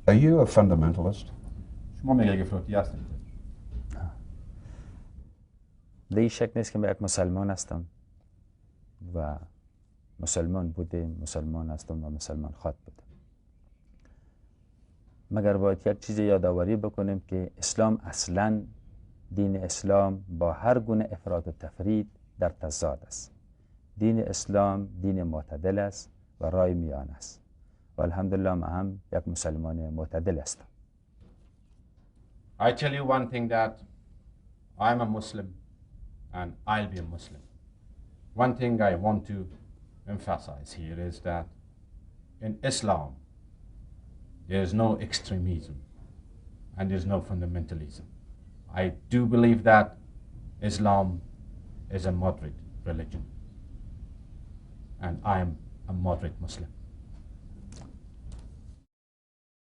Are you a fundamentalist? شما میگه یک افراطی هستید؟ در این شک نیست که من یک مسلمان هستم و مسلمان بودیم، مسلمان هستم و مسلمان خواد بودم. مگر باید یک چیز یادآوری بکنیم که اسلام اصلا، دین اسلام با هر گونه افراط و تفرید در تضاد است. دین اسلام دین معتدل است و رای میان است و الحمدلله من هم یک مسلمان معتدل هستم. I tell you one thing, that I'm a Muslim and I'll be a Muslim. One thing I want to emphasize here is that in Islam there is no extremism and there's no fundamentalism. I do believe that Islam is a moderate religion and I am a moderate Muslim.